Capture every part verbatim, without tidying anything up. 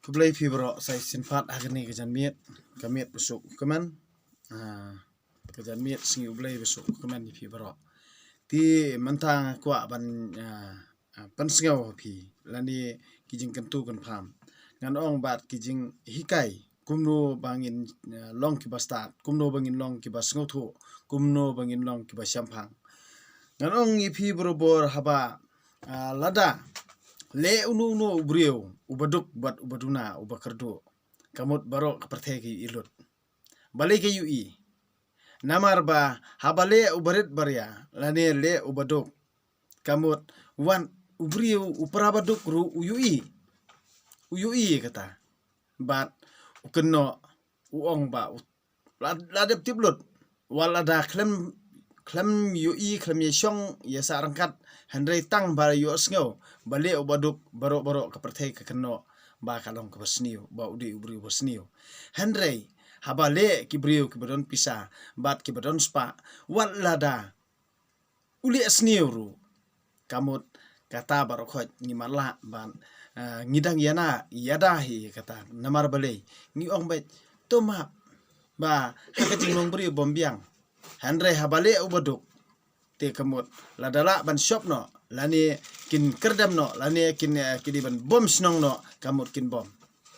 Khublei phi baroh, sa shisien pat ha kane ka janmiet, ka miet ba suk kmen, ah, ka janmiet sngi U Blei ba suk kmen ïa phi baroh. Te mynta nga kwah ban, ah, ah, pynsngew ha phi lane ki jingkyntu kynpham. Ngan ong bad ki jinghikai kumno ba ngin, ah, long ki bastad, kumno ba ngin long ki ba sngewthuh, kumno ba ngin long ki ba shemphang. Ngan ong ïa phi barabor haba, ah, lada leh uno uno u briew uba duk bad uba duna, uba kyrduh, ka mut baroh ka pyrthei ka ïohi lut. Balei ka ïohi? Namar ba haba leh uba rit baria lane leh uba duk, ka mut wat u briew u para ba duk ruh u ïohi. U ïohi kata. Bad u kynnoh, u ong ba u la, la dep tip lut. Wat lada khlem, khlem ïohi, khlem ïashong ïasah ryngkat, hynrei tang ba ïohsngew ba leh uba duk, baroh baroh ka pyrthei ka kynnoh ba ka long kaba sniew, ba u dei u briew ba sniew. Hynrei haba leh ki briew kiba don pisa bad kiba don spah, wat lada u leh sniew ruh, ka mut kata baroh khoit ngi matlah bad, ah, ngi dang ïana ïada hi kata. Namar balei? Ngi ong beit, to map ba ha ka jinglong briew bym biang. Hynrei haba leh uba duk, te ka mut lada lah ban shop noh lane kin kyrdem noh lane kin, eh, ki dei ban bom shnong noh, ka mut kin bom.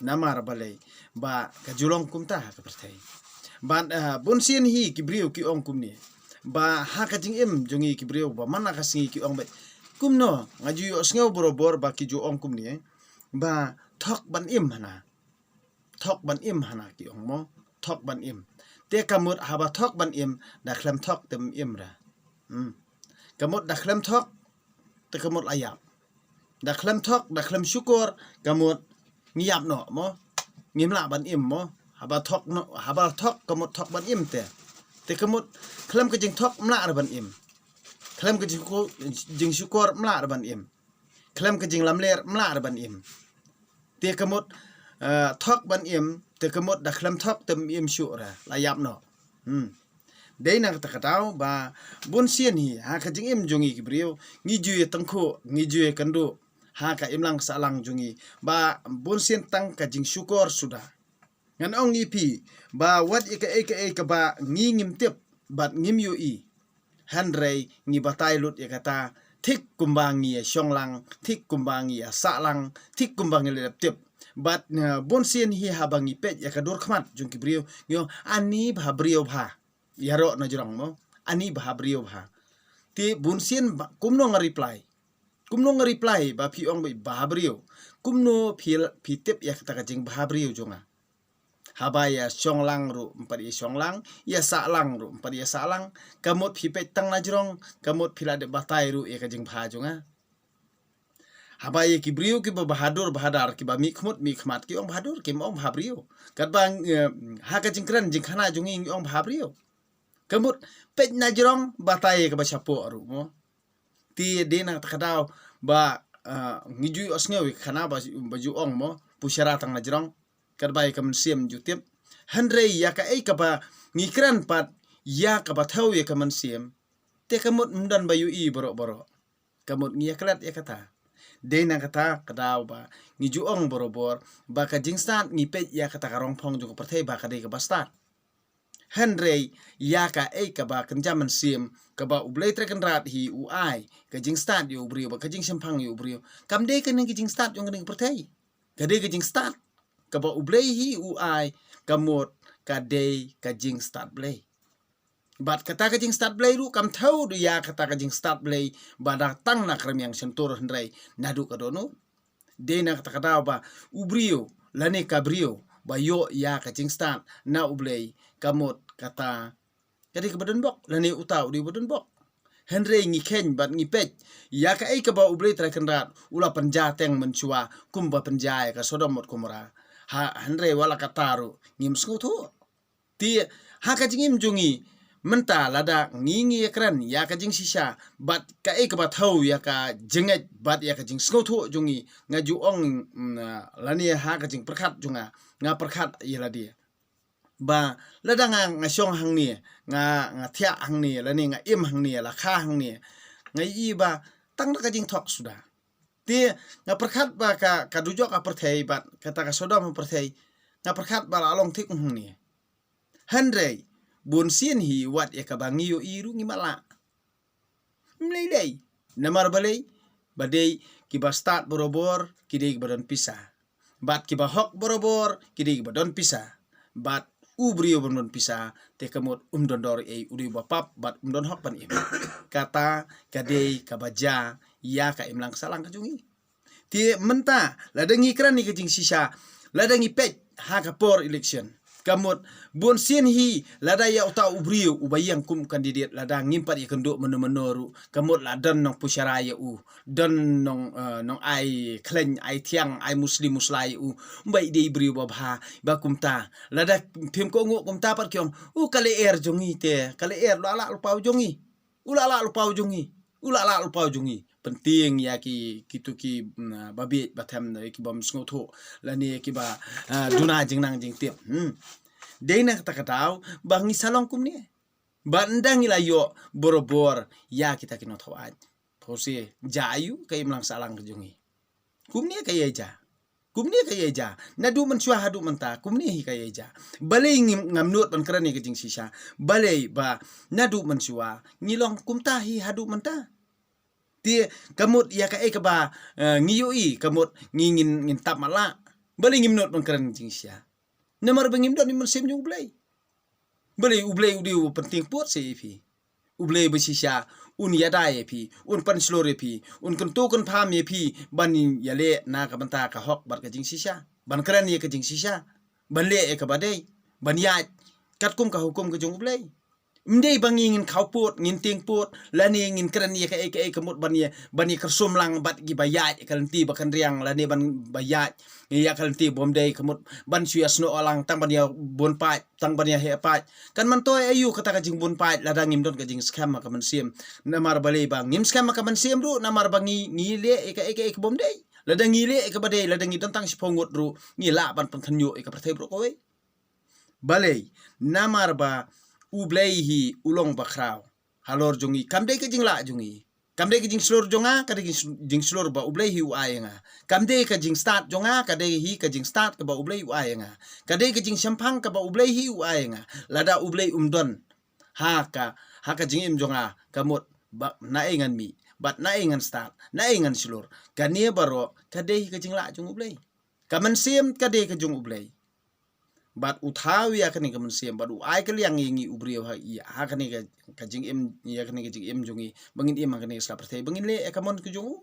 Namar balei? Ba ka ju long kumta ha ka pyrthei. Bad, ah, bunsien hi ki briew ki ong kumne, ba ha ka jingim jong ngi ki briew ba man la ka sngi ki ong beit, kumno? Nga ju ïohsngew barabor ba ki ju ong kumne, ba thok ban im hana. Thok ban im hana ki ong mo. Thok ban im. Te ka mut haba thok ban im, da khlem thok te ym im ra. Hmm. Ka mut da khlem thok te ka mut la ïap. Da khlem thok, da khlem shukor, ka mut ngi ïap noh mo. Ngim lah ban im mo. Haba thok noh, haba thok ka mut thok ban im te. Te ka mut khlem ka jingthok ym lah ra ban im. Khlem ka jingku-, jingshukor ym lah ra ban im. Khlem ka jinglamler ym lah ra ban im. Te ka mut, eh, thok ban im, te ka mut da khlem thok te ym im shuh ra, la ïap noh. Hmm. Dei na kata ka daw ba bunsien hi ha ka jingim jong ngi ki briew, ngi ju ïa tyngkhuh, ngi ju ïa kynduh ha ka imlang sahlang jong ngi, ba bunsien tang ka jingshukor suda. Ngan ong ïa phi ba wat ïa kaei kaei kaba ngi ngim tip bad ngim ïohi, hynrei ngi batai lut ïa kata, thik kumba ngi ïa shong lang, thik kumba ngi ïa sah lang, thik kumba ngi la dep tip. Bad, eh, bunsien hi haba ngi peit ïa ka dur khmat jong ki briew, ngi ong ani bha briew bha. Ïaroh na jrong mo, ani bha briew bha. Te bunsien ba, kumno nga reply? Kumno nga reply ba phi ong ba bha briew? Kumno phi, phi tip ïa kata ka jingbha briew jong nga? Haba ïa shong lang ruh ym pat ïa shong lang, ïa sah lang ruh ym pat ïa sah lang. Ka mut phi peit tang na jrong, ka mut phi la dep batai ruh ïa ka jingbha jong nga. Haba ïa ki briew kiba bahadur bahadar, kiba mih khmut mih khmat, ki ong bahadur, kim ong bha briew. Katba, eh, ha ka jingkren jingkhana jong ngi ngi ong bha briew. Ka mut peit na jrong, batai ïa kaba shapoh ruh mo. Te dei na kata ka daw ba, ah, ngi ju ïohsngew ïa ka khana ba, ba ju ong mo, pushara tang na jrong, katba ïa ka mynsiem ju tip. Hynrei ïa kaei kaba ngi kren pat, ïa kaba thew ïa ka mynsiem, te ka mut ym don ba ïohi baroh baroh. Ka mut ngi ïa klet ïa kata. Dei na kata ka daw ba ngi ju ong barabor ba ka jingstad ngi peit ïa kata ka rongphong jong ka pyrthei ba ka dei kaba stad. Hynrei ïa kaei kaba kynja mynsiem, kaba U Blei Trai Kynrad hi u ai ka jingstad ïa u briew bad ka jingshemphang ïa u briew, kam dei kane ka jingstad jong kane ka pyrthei. Ka dei ka jingstad kaba U Blei hi u ai, ka mut ka dei ka jingstad Blei. Bad kata ka jingstad Blei ruh kam thew da ïa kata ka jingstad Blei ba da tang na ka rmiang shyntur, hynrei naduh ka dohnud. Dei na kata ka daw ba u briew lane ka briew ba ïoh ïa ka jingstad na U Blei, ka mut kata ka dei kaba donbok, lane uta u dei uba donbok. Hynrei ngi kheiñ bad ngi peit ïa kaei kaba U Blei Trai Kynrad u la pynjah teng mynshuwa, kumba pynjah ïa ka Sodom bad Gomora. Ha, hynrei wat la katta ruh ngim sngewthuh. Te ha ka jingim jong ngi mynta, lada ngi, ngi ïa kren ïa ka jingshisha bad kaei kaba thew ïa ka jingngeit bad ïa ka jingsngewthuh jong ngi, nga ju ong, mm, lane ha ka jingpyrkhat jong nga, nga pyrkhat ïa lade ba lada nga, nga shong hangne, nga, nga thiah hangne, lane nga im hangne, la kha hangne, nga ïohi ba tang da ka jingthok suda. Te nga pyrkhat ba ka, ka dujok ka pyrthei bad kata ka sodom ka pyrthei, nga pyrkhat ba la long thik hangne. Hynrei bun sien hi wat ïa kaba ngi ïohi ruh ngim lah. Mlei lei. Namar balei? Ba dei kiba stad barabor ki dei kiba don pisa. Bad kiba hok barabor ki dei kiba don pisa. Bad u briew bym don pisa te ka mut um don dor ei, u dei uba pap bad um don hok ban im. Kata ka dei kaba jia ïa ka imlang sahlang ka jong ngi. Te mynta lada ngi kren ïa ka jingshisha, lada ngi peit ha ka por election, ka mut bun sien hi lada ïa uta u briew uba ïeng kum candidate, lada ngim pat ïakynduh mano mano ruh, ka mut la don nongpushara ïa u, don nong, eh, nong ai khlaiñ, ai thiang, ai musli musla ïa u, ba i dei briew ba bha, ba kumta. Lada phim kohnguh kumta pat ki ong, u ka lyer jong ngi te, ka lyer, u la lah lypa u jong ngi. U la lah lypa u jong ngi. U la lah lypa u jong ngi. Pyntieng ïa ki, kitu ki, mm, ba bieit ba them, ki bym sngewthuh lane kiba, ah, duna jingnang jingtip. Hmm. Dei na kata ka daw ba ngi sa long kumne. Ba ynda ngi la ïoh barabor ïa kita ki nongthaw aiñ, phewse, jia aïu ka imlang sahlang ka jong ngi? Kumne ka ïa jia. Kumne ka ïa jia. Naduh mynshuwa haduh mynta, kumne hi ka ïa jia. Balei ngim, ngam nud ban kren ïa ka jingshisha? Balei ba naduh mynshuwa ngi long kumta hi haduh mynta? Te ka mut ïa kaei kaba, eh, ngi ïohi, ka mut ngi ngin, ngin tap matlah. Balei ngim nud ban kren jingshisha? Namar ba ngim don ïa u Mynsiem jong U Blei. Balei U Blei u dei u pyntieng pud sa ïa phi? U Blei ba shisha un ïada ïa phi, un pynshlur ïa phi, un kyntu kynpham ïa phi ban ïaleh na ka bynta ka hok bad ka jingshisha, ban kren ïa ka jingshisha, ban leh ïa kaba dei, ban ïaid katkum ka hukum ka jong U Blei. Ym dei ba ngi ngin khaw pud, ngin tieng pud, lane ngin kren ïa kaei kaei ka mut ban ïa, ban ïa kyrsum lang bad kiba ïaid ïa ka lynti ba kynriang, lane ban ba ïaid ïa ka lynti bym dei, ka mut ban shu ïasnoh lang tang ban ïa bun paid, tang ban ïa heh paid. Kan myntoi aïu kata ka jingbun paid lada ngim don ka jingskhem ha ka mynsiem? Namar balei ba ngim skhem ha ka mynsiem ruh? Namar ba ngi, ngi leh ïa kaei kaei ka bym dei. Lada ngi leh ïa kaba dei, lada ngi don tang shiphew ngut ruh, ngi lah ban pynkhynñiuh ïa ka pyrthei baroh kawei. Balei? Namar ba U Blei hi u long bakhraw halor jong ngi. Kam dei ka jinglah jong ngi. Kam dei ka jingshlur jong nga, ka dei ka jing, jingshlur ba U Blei hi u ai ïa nga. Kam dei ka jingstad jong nga, ka dei hi ka jingstad kaba U Blei u ai ïa nga. Ka dei ka jingshemphang kaba U Blei hi u ai ïa nga. Lada U Blei um don ha ka, ha ka jingim jong nga, ka mut ba naei ngan mih, bad naei ngan stad, naei ngan shlur. Kane baroh ka dei hi ka jinglah jong U Blei. Ka mynsiem ka dei ka jong U Blei. Bad u thaw ïa kane ka mynsiem, bad u ai ka liang ïa ngi u briew ha, ïa, ha kane ka, ka jingim, ïa kane ka jingim jong ngi, ba ngin im ha kane ka pyrthei, ba ngin leh ïa ka mon ka jong u.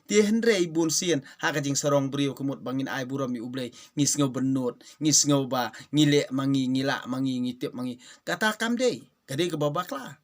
Te hynrei bun sien ha ka jingsarong briew, ka mut ba ngin ai burom ïa U Blei, ngi sngew bynnud, ngi sngew ba ngi leh ma ngi, ngi lah ma ngi, ngi tip ma ngi. Kata kam dei, ka dei kaba bakla.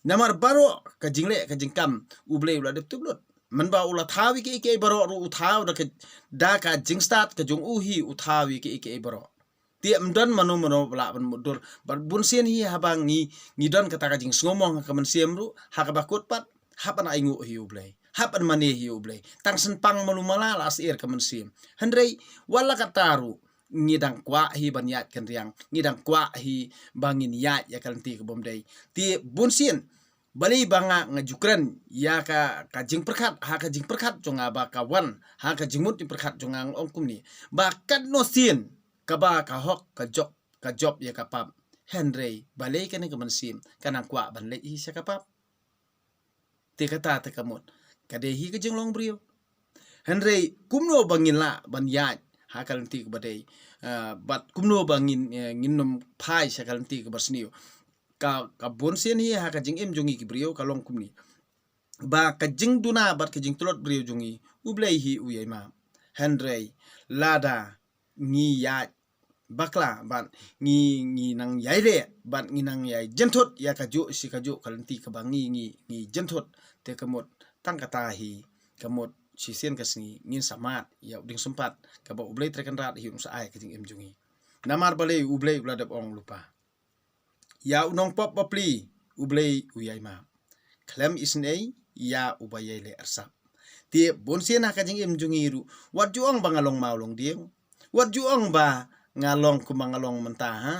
Namar baroh ka jingleh ka jingkam U Blei u la dep tup lut. Mynba u la thaw ïa kiei kiei baroh ruh u thaw da ka, da ka jingstad ka jong u hi u thaw ïa kiei kiei baroh. Te ym don mano mano ba lah ban mutdur. Bad bun sien hi haba ngi, ngi don kata ka jingsngewmong ha ka mynsiem ruh, ha kaba kut pat, hap ban ainguh hi ïa U Blei, hap ban mane hi ïa U Blei. Tang shen pang malu mala la syier ka mynsiem. Hynrei wat la katta ruh, ngi dang kwah hi ban ïaid kynriang, ngi dang kwah hi ba ngin ïaid ïa ka lynti ka bym dei. Te bun sien, balei ba nga, nga ju kren ïa ka, ka jingpyrkhat, ha ka jingpyrkhat jong nga ba ka wan ha ka jingmut jingpyrkhat jong nga, nga ong kumne, ba katno sien kaba ka hok ka jop, ka jop ïa ka pap, hynrei balei kane ka mynsiem ka nang kwah ban leit hi sha ka pap? Te kata te ka mut ka dei hi ka jinglong briew. Hynrei kumno ba ngin lah ban ïaid ha ka lynti kaba dei, ah, bad kumno ba ngin, eh, ngin ym phai sha ka lynti kaba sniew? Ka, ka bun sien hi ha ka jingim jong ngi ki briew ka long kumne, ba ka jingduna bad ka jingtlot briew jong ngi U Blei hi u ïai map. Hynrei lada ngi ïaid bakla bad ngi, ngi nang ïai leh bad ngi nang ïai jynthut ïa kajuh shi kajuh ka lynti kaba ngi, ngi, ngi jynthut, te ka mut tang kata hi ka mut shisien ka sngi ngin sa mad ïa u dieng sympat kaba U Blei Trai Kynrad hi un sa ai ka jingim jong ngi. Namar balei? U Blei u la dep ong lypa, ïa u nongpop bapli U Blei u ïai map, khlem isynei ïa uba ïai leh arsap. Te bun sien ha ka jingim jong ngi ruh, wat ju ong ba nga long maw long dieng, wat ju ong ba nga long kumba nga long mynta, ha.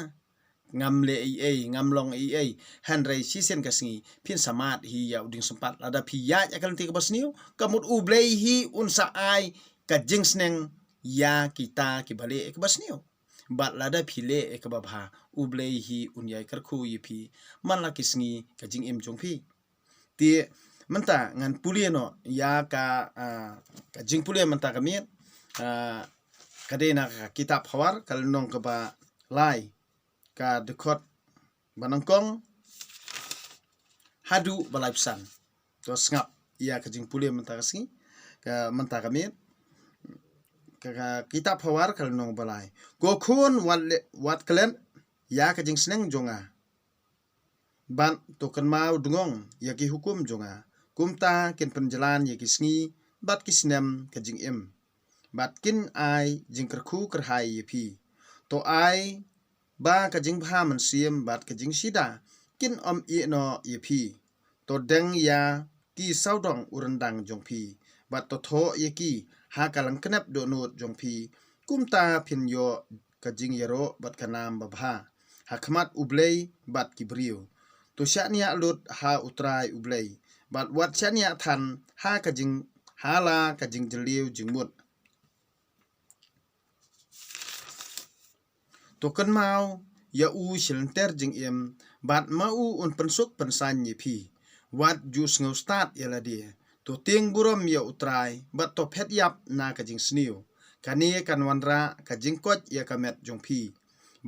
ngam leh ei ei, ngam long ei ei, hynrei shisien ka sngi phin sa mad hi ïa u dieng sympat. Lada phi ïaid ïa ka lynti kaba sniew, ka mut U Blei hi un sa ai ka jingsneng ïa kita kiba leh ïa kaba sniew. Bad lada phi leh ïa kaba bha, U Blei hi un ïai kyrkhu ïa phi man la ki sngi ka jingim jong phi. Te mynta ngan pule noh ïa ka, ah, ka jingpule mynta ka miet, ah, ka dei na ka kitab Hawar, ka lynnong kaba lai, ka dkhot ba nyngkong haduh ba laiphew san. To sngap ïa ka jingpule mynta ka sngi, ka mynta ka miet. Ka, ka kitab Hawar, ka lynnong ba lai. Ko khun, wat le, wat klet ïa ka jingsneng jong nga, bad to kynmaw dngong ïa ki hukum jong nga. Kumta kin pynjlan ïa ki sngi bad ki snem ka jingim, bad kin ai jingkyrkhu kyrhai ïa phi. To ai ba ka jingbha mynsiem bad ka jingshida kin ym ïeh noh ïa phi. To deng ïa ki sawdong u ryndang jong phi, bad to thoh ïa ki ha ka lyngknep dohnud jong phi. Kumta phin ïoh ka jingïaroh bad ka nam babha ha khmat U Blei bad ki briew. To shaniah lut ha U Trai U Blei, bad wat shaniah than ha ka jing, ha la ka jingjylliew jingmut. To kynmaw ïa u shilynter jingim, bad ma u un pynsuk pynsaiñ ïa phi. Wat ju sngew stad ïa lade. To tieng burom ïa U Trai, bad to phet ïap na ka jingsniew. Kane kan wanrah ka jingkoit ïa ka met jong phi,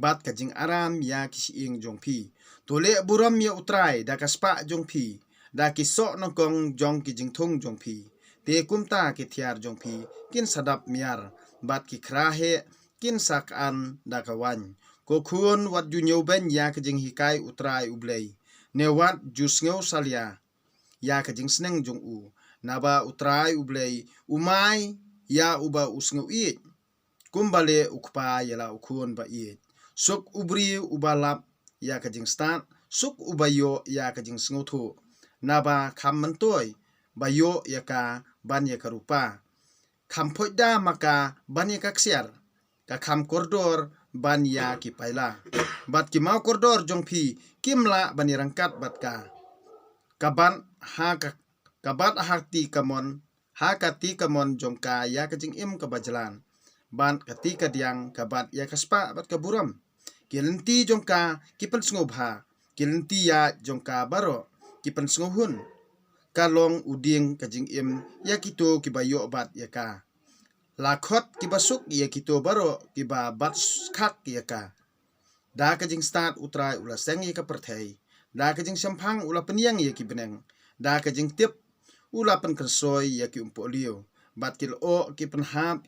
bad ka jingaram ïa ki shyieng jong phi. To leh burom ïa U Trai da ka spah jong phi, da ki soh nyngkong jong ki jingthung jong phi. Te kumta ki thiar jong phi kin sa dap miar, bad ki khra heh kin sa khan da ka waiñ. Ko khun, wat ju ñiewbeiñ ïa ka jinghikai U Trai U Blei, ne wat ju sngew salia ïa ka jingsneng jong u. Naba U Trai U Blei u mai ïa uba u sngewïeit, kumba leh u kpa ïa la u khun ba ïeit. Suk u briew uba lap ïa ka jingstad, suk uba ïoh ïa ka jingsngewthuh. Naba kham myntoi ba ïoh ïa ka ban ïa ka rupa, kham phoit da ma ka ban ïa ka ksiar, ka kham kordor ban ïa ki paila. Bad ki maw kordor jong phi kim lah ban ïa ryngkat bad ka. Ka bat ha ka, ka bat ha ti kamon, ha ka ti kamon jong ka ïa ka jingim kaba jlan, bad ka ti kadiang ka bat ïa ka spah bad ka burom. Ki lynti jong ka ki pynsngewbha, ki lynti ïaid jong ka baroh ki pynsngewhun. Ka long u dieng ka jingim ïa kito kiba ïoh bat ïa ka. La khot kiba suk ïa kito baroh kiba bat khak ïa ka. Da ka jingstad U Trai u la seng ïa ka pyrthei, da ka jingshemphang u la pynïeng ïa ki bneng, da ka jingtip u la pynkynsoi ïa ki umpohliew, bad ki lyoh ki pynhap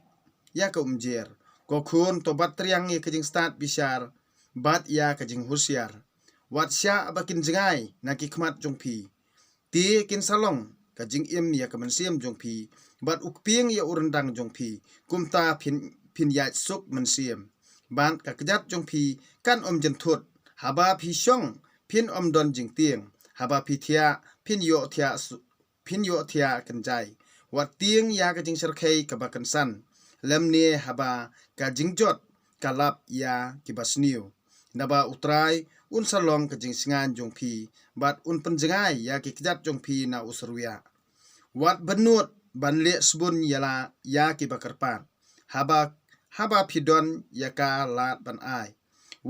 ïa ka umjer. Ko khun, to bat triang ïa ka jingstad bishar bad ïa ka jinghusiar. Wat shah ba kin jngai na ki khmat jong phi. Te kin sa long ka jingim ïa ka mynsiem jong phi, bad u kpieng ïa u ryndang jong phi. Kumta phin, phin ïaid suk mynsiem, bad ka kjat jong phi kan ym jynthut. Haba phi shong phin ym don jingtieng, haba phi thiah phin ïoh thiah su-, phin ïoh thiah kynjai. Wat tieng ïa ka jingsyrkhei kaba kynsan, lymne haba ka jingjot ka lap ïa kiba sniew. Naba U Trai un sa long ka jingsngain jong phi, bad un pynjngai ïa ki kjat jong phi na u syrwiah. Wat bynnud ban leh sbun ïa la ïa kiba kyrpad, haba, haba phi don ïa ka lad ban ai.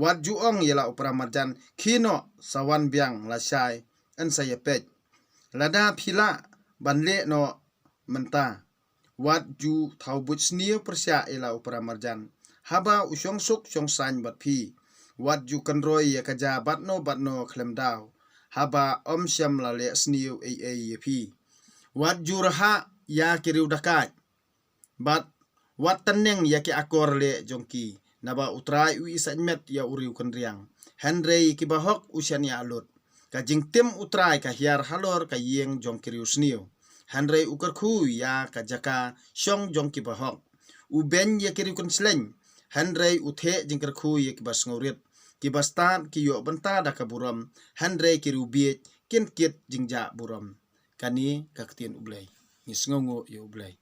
Wat ju ong ïa la u para marjan, khie noh, sa wan biang, lashai yn sa ïapeit. Lada phi lah ban leh noh mynta. Wat ju thaw buit sniew pyrshah ïa la u para marjan, haba u shong suk shong saiñ bad phi. Wat ju kynroi ïa ka ja bad no bad no khlem daw, haba ym shym la leh sniew ei ei ïa phi. Wat ju rhah ïa ki riew dakaid, bad wat tneng ïa ki akor leh jong ki. Naba U Trai u isynei met ïa u riew kynriang, hynrei ïa kiba hok u shaniah lut. Ka jingtim U Trai ka hiar halor ka ïing jong ki riew sniew, hynrei u kyrkhu ïa ka jaka shong jong kiba hok. U beiñ ïa ki riew kynshlei, hynrei u theh jingkyrkhu ïa kiba sngewrit. Kiba stad ki ïoh bynta da ka burom, hynrei ki riew bieit kin kit jingjah burom. Kane ka ktien U Blei. Ngi sngewnguh ïa U Blei.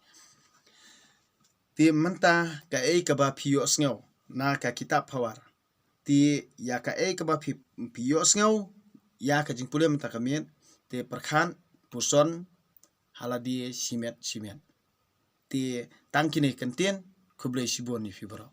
Te mynta kaei kaba phi ïohsngew na ka kitab Hawar? Te ïa kaei kaba phi, phi ïohsngew ïa ka jingpule mynta ka miet, te pyrkhat, puson ha lade shimet shimet. Te tang kine ki kyntien, khublei shibun ïa phi baroh.